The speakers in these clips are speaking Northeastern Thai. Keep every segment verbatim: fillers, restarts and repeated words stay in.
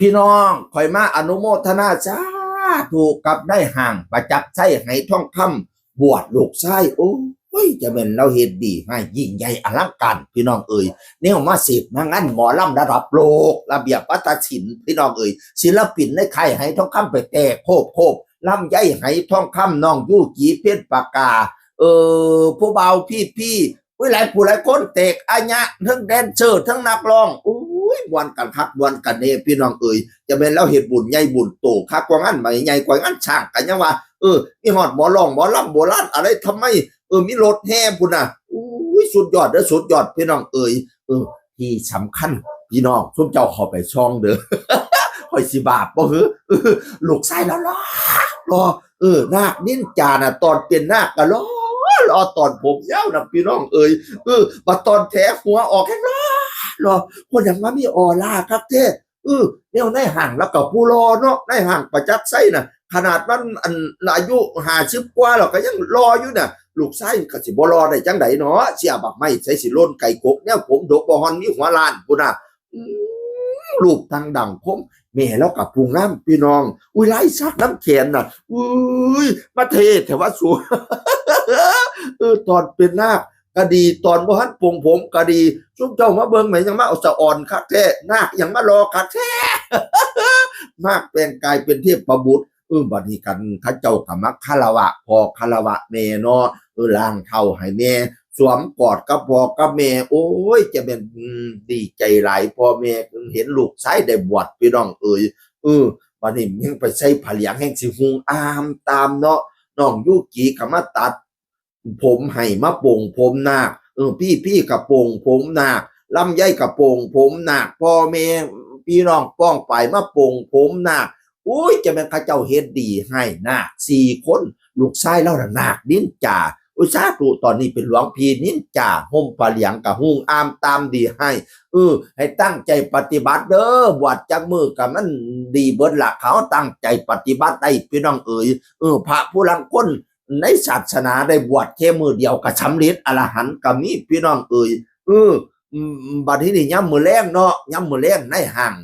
พี่น้อง ข่อยมาอนุโมทนาสาธุกับนายห้างประจักษ์ชัย ไหทองคำ บวชลูกชาย โอ้ย จะแม่นลาวเฮ็ดดีให้ยิ่งใหญ่อลังการ พี่น้องเอ๋ย แนวมาเสพมางานหมอลำระดับโลก ระเบียบวาทศิลป์ พี่น้องเอ๋ย ศิลปินในค่ายไหทองคำไปแตกโคบโคบ ลำไยไหทองคำ น้องยูกิ เพ็ญปากา เออ ผู้บ่าวพี่พี่ อุ้ย หลายผู้หลายคน แตกอะยะ ทั้งแดนเซอร์ ทั้งนักร้อง อุ้ย ม่วนกันคัก ม่วนกันแน่ พี่น้องเอ๋ย จะแม่นลาวเฮ็ดบุญใหญ่บุญโตคักกว่างานใหม่ ใหญ่กว่างานช้างกันยังว่า เออ มีฮอดหมอร้องหมอลำโบราณอะไร ทำไม เออ มีรถแห่พุ้นน่ะ อุ้ย สุดยอดเด้อ สุดยอด พี่น้องเอ๋ย เออ ที่สำคัญ พี่น้อง ซุมเจ้าเข้าไปส่องเด้อ ข่อยสิบาปบ่หือ เออ ลูกชายหล่อๆ หล่อ เออ นาคนินจาน่ะ ตอนเป็นนาคก็หล่อ หล่อ ตอนผมยาวน่ะ พี่น้องเอ๋ย เออ บัดตอนแถหัวออกแฮงหล่อ หล่อ คนหยังมามีออร่าคักแท้ เออ แนวนายห้างลาวก็ผู้หล่อเนาะ นายห้างประจักษ์ชัยน่ะ ขนาดมัน อัน อายุห้าสิบกว่าแล้วก็ยังหล่ออยู่น่ะ ลูกชายก็สิบ่หล่อได้จั่งใดเนาะ เสียบักไม้ใส่สิโลนไก่กก แนวผมดกบ่ฮอนมีหัวล้านพุ้นน่ะ อืม รูปทางดังคม แม่ลาวก็ผู้งาม พี่น้อง อุ้ย ลายสักนำแขนน่ะ อุ้ย มาเท่แท้วะสู เออ ตอนเป็นนาคก็ดี ตอนบ่ทันปลงผมก็ดี ซุมเจ้ามาเบิ่งแหม ยังมาเอาสะออนคักแท้ นาคยังมาหล่อคักแท้ นาคแปลงกายเป็นเทพบุตร เออ บัดนี้กัน เขาเจ้าก็มาคารวะพ่อคารวะแม่เนาะ เออ ล้างเท้าให้แม่ สวมกอดกับพ่อกับแม่ โอ้ย จะแม่น อืม ดีใจหลาย พ่อแม่เห็นลูกชายได้บวช พี่น้องเอ๋ย เออ บัดนี้ยังไปใส่ผ้าเหลืองแฮงสิฮุ่งอ่ามตามเนาะ น้องยูกิก็มาตัด ผมให้ มาปลงผมนาค เออ พี่พี่ก็ปลงผมนาค ลำไยก็ปลงผมนาค พ่อแม่พี่น้องป้องไปมาปลงผมนาค อุ้ย จะแม่นเขาเจ้าเฮ็ดดีให้นาคสี่คน ลูกชายลาวน่ะนาคนินจา อุย สาธุ ตอนนี้เป็นหลวงพี่นินจา ห่มผ้าเหลืองก็ฮุ่งอ่ามตามดีให้ เออ ให้ตั้งใจปฏิบัติเด้อ บวชจักมื้อก็มันดีเบิดละ เขาตั้งใจปฏิบัติได้ พี่น้องเอ๋ย เออ พระผู้ลางคน ในศาสนาได้บวชแค่มื้อเดียวก็สำเร็จอรหันต์ก็มี พี่น้องเอ๋ย เออ อืม บัดนี้นี่ยามมื้อแลงเนาะ ยามมื้อแลงนายห้าง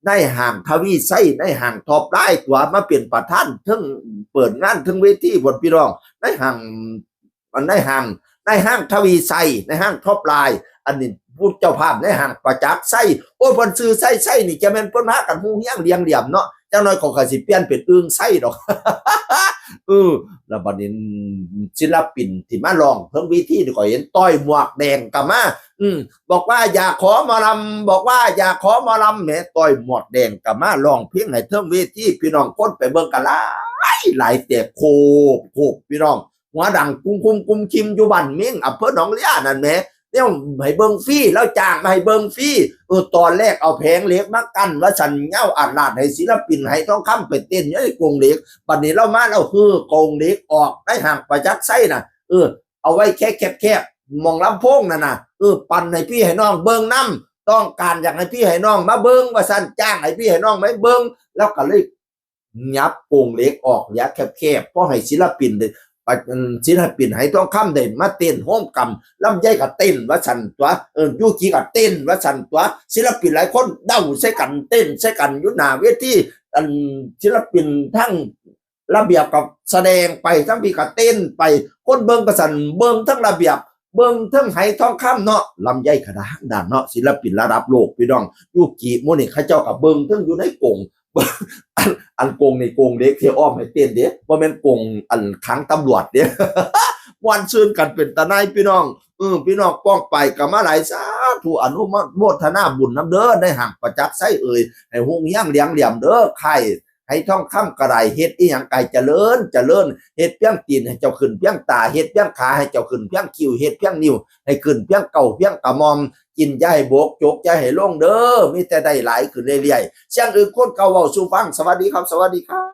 นายห้างทวีไชย นายห้างทอปไลน์ ตั๋วมาเป็นประธานเทิงเปิดงานเทิงเวทีพุ้น พี่น้อง นายห้าง อันนายห้าง นายห้างทวีไชย นายห้างทอปไลน์ อันนี้ผู้เจ้าภาพนายห้างประจักษ์ไชย โอ้ย เพิ่นชื่อไชย ไชยนี่จะแม่นเพิ่นพากันฮู้เฮี้ยงเรียงเหลี่ยมเนาะ จักหน่อยเขาก็สิเปลี่ยนเป็นอึ่งไชยดอก เออ แล้วบัดนี้ศิลปินที่มาร้องเทิงเวทีนี่ ข้อยเห็นต้อยหมวกแดงก็มา อืม บอกว่าอยากขอหมอลำ บอกว่าอยากขอหมอลำ แหม ต้อยหมวกแดงก็มาร้องเพลงให้เทิงเวที พี่น้องคนไปเบิ่งกันหลายหลาย แตกโคบโคบ พี่น้อง หัวดังกุ้มกุ้มกุ้มคิมอยู่บ้านเม้ง อำเภอหนองเลียนั่นแหม แนวให้เบิ่งฟรี ลาวจ้างมาให้เบิ่งฟรี เออ ตอนแรกเอาแผงเหล็กมากั้นว่าซั่น เหง้าอาดลาดให้ศิลปินไหทองคำไปเต้นอยู่ในกรงเหล็ก บัดนี้ลาวมาลาวฮื้อกรงเหล็กออก นายห้างประจักษ์ไชยน่ะ เออ เอาไว้แค่แคบๆ หม่องลำโพงนั่นน่ะ เออ ปั่นให้พี่ให้น้องเบิ่งนำ ต้องการอยากให้พี่ให้น้องมาเบิ่งว่าซั่น จ้างให้พี่ให้น้องมาเบิ่ง ลาวก็เลย หยับกรงเหล็กออก เหลือแคบๆ พอให้ศิลปินได้ ไป อืม ศิลปินไหทองคำได้มาเต้นโฮมกัน ลำไยก็เต้นว่าซั่นตั๋ว เออ ยูกิก็เต้นว่าซั่นตั๋ว ศิลปินหลายคนเดาใส่กัน เต้นใส่กันอยู่หน้าเวที อัน ศิลปินทั้งระเบียบก็แสดงไป ทั้งพี่ก็เต้นไป คนเบิ่งก็ซั่น เบิ่งทั้งระเบียบ เบิ่งเทิงไหทองคำเนาะ ลำไยก็ดังดังเนาะ ศิลปินระดับโลก พี่น้อง ยูกิหมู่นี่เขาเจ้าก็เบิ่งเทิงอยู่ในกรง อัน อันกรงนี่กรงเหล็กที่อ้อมให้เต้นเด้ บ่แม่นกรงอันขังตำรวจเด้ ม่วนซื่นกันเป็นตาหน่าย พี่น้อง เออ พี่น้องป้องไปก็มาหลาย สาธุ อนุโมทนาบุญนำเด้อ นายห้างประจักษ์ไชยเอ๋ย ให้ฮุ่งเฮี้ยงเรียงเหลี่ยมเด้อ ใคร ไหทองคำก็ได้ เฮ็ดอีหยังก็ให้เจริญ เจริญ เฮ็ดเพียงตีนให้เจ้าขึ้นเพียงตา เฮ็ดเพียงขาให้เจ้าขึ้นเพียงคิ้ว เฮ็ดเพียงนิ้วให้ขึ้นเพียงเก้าเพียงกระหม่อม กินอย่าให้บก จกอย่าให้ลงเด้อ มีแต่ได้หลายขึ้นเรื่อยๆ เสียงอื่นคนเก่าเว้าสู่ฟัง สวัสดีครับ สวัสดีครับ